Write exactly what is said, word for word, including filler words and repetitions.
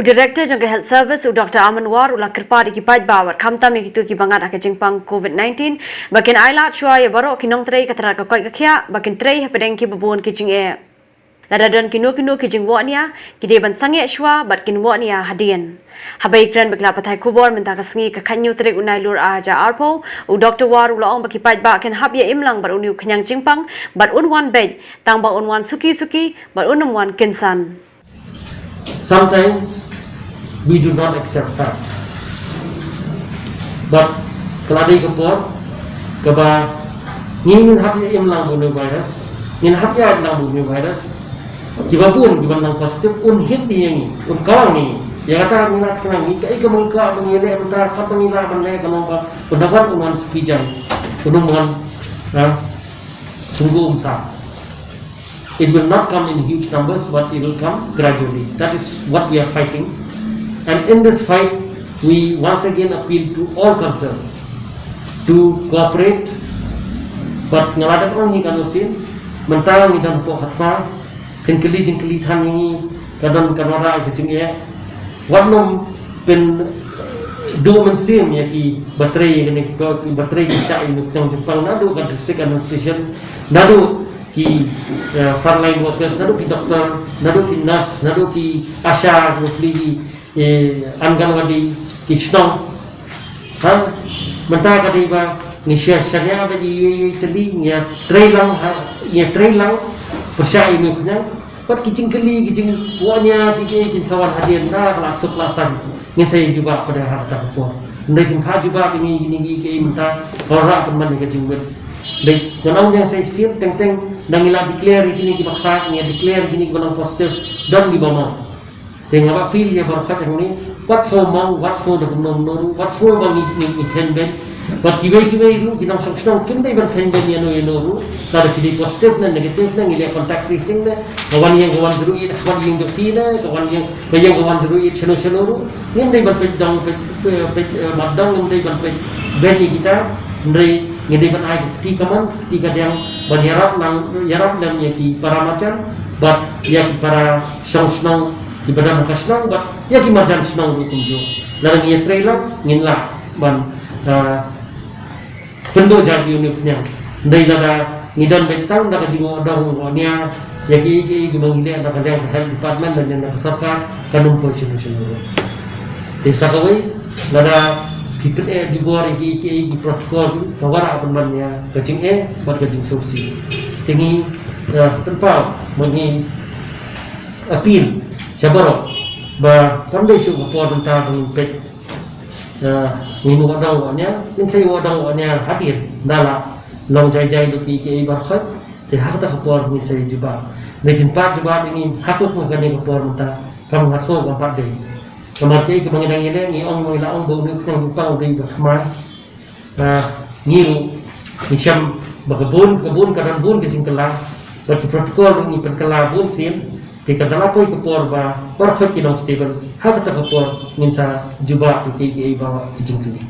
U Director jong ka Health Service, u Doctor Aman War, u la kyrpad ïa ki paidbah bad khamtam ïa kito kiba ngat ha ka jingpang COVID nineteen ba kin ailad shuwa ïa baroh ki nongtrei ka tnat ka koit ka khiah ba kin trei hapdeng kiba bun ki jingeh. Lada don kino kino ki jingwohnia, ki dei ban sangeh shuwa bad kin wohnia hadien. Haba ïakren bad ki lad pathai khubor mynta ka sngi, ka khathynñiew tarik u Nailur ar hajar arphew, u Doctor War u la ong ba ki paidbah kin hap ïa im lang bad une u khñiang jingpang bad un wan beit, tang ba un wan suki suki bad un ym wan kynsan. Sometimes we do not accept facts. But ka la dei ka por kaba ngi ngin hap ïa im lang bad une u virus, ngin hap ïa im lang bad une u virus. Kiba bun kiba nang positive un hit ïa ngi, un kawang ïa ngi. Ïa kata ngi la kynang, ngi kaei kaba ngi kwah ban ïaleh mynta, kaba ngi lah ban leh ka long ba un da wan un wan suki jan, un ym wan, ha, tunggu um sa. It will not come in huge numbers, but it will come gradually. That is what we are fighting. And in this fight, we once again appeal to all concerned to cooperate. But nga la dep ong hi kano sien, mynta ngi don hapoh khatphra, jingkylli jingkylli than ïa ngi, ka don ka nora ka jingeh. Wat nym pynduh mynsiem ïa kiba trei ïa kane, kiba trei ki shah ïa une u khñiang jingpang, naduh ka district administration, naduh ki, eh, frontline workers, naduh ki doctor, naduh ki nurse, naduh ki ASHA, naduh ki, eh, Anganwadi, ki shnong. Ha, mynta ka dei ba ngi shah shah ïa ba ngi ïa trei lang, ha, ïa trei lang pyrshah ïa une u khñiang. Bad ki jingkylli, ki jingwohnia, ki jing, kin sa wan hadien, da ka la suk la san. Ngin sa ïa jubab pat ha kata ka por. Hynrei kin phah jubab ïa ngi, ïa ngi, ïa ngi mynta, ka la rah pynban ïa ka jingwit. Dei, ngan ong ïa nga sa shisien, teng teng, da ngi la declare ïa kine kiba khraw, ngi declare ïa kine kiba long positive, don kiba mawt. Te nga appeal ïa baroh kawei hangne, wat sngew mong, wat sngew da kumno kumno ruh, wat sngew ba ngi, ngi, ngi khein beiñ. Bad kiwei kiwei ruh, ki nongshong shnong kim dei ban khein beiñ ïano ïano ruh. Lada ki dei positive ne negative ne, ngi leh contact tracing ne, ka wan ïeng ka one zero eight, ka wan ïeng jong phi ne, ka wan ïeng, ka ïeng ka one zero eight shano shano ruh. Ngim dei ban peit dong, peit, peit, peit, eh, mat dong, ngim dei ban peit beiñ ïa kita. Hynrei ngi dei ban ai ka kti kamon, ka kti kadiang, ban ïarap lang, ïarap lang ïa ki para marjan bad ïa ki para shong shnong, kiba don ha ka shnong bad ïa ki marjan shnong ruh kumjuh. Lada ngi ïatrei lang, ngin lah ban, ah, pynduh jait ïa une u khñiang. Hynrei lada ngi don beit tang da ka jingwoh dong woh nia ïa kiei kiei kiba ngi leh na ka liang ka health department lane na ka sorkar, kan ym poi shano shano ruh. Te sa kawei, lada phi pyneh jubor ïa kiei kiei ki protocol, ka wanrah pynban ïa ka jingeh bad ka jingsngewsih. Te ngi, eh, pynpaw bad ngi appeal sha baroh ba kam dei shuh ka por mynta ba ngin peit, eh, ngin woh dong woh nia, ngin sa ïa woh dong woh nia hadien, da la long jai jai lut kiei kiei baroh khoit. Te ha kata ka por ngin sa ïa jubab. Hynrei phin pat jubab ïa ngi ha kut ma kane ka por mynta, kam, nga sngew kam pat dei. Namar kaei kaba ngi dang ïaleh, ngi ong, ngi la ong ba une u khñiang jingpang u dei uba thymmai. Ah, ngi ruh ngi shem ba ka bun, ka bun, ka don bun ka jingkylla. Bad ki protocol ruh ngi pynkylla bun sien. Te kan da la poi ka por ba baroh khoit ki long stable, ha kata ka por ngin sa jubab ïa kiei kiei ba ki jingkylli.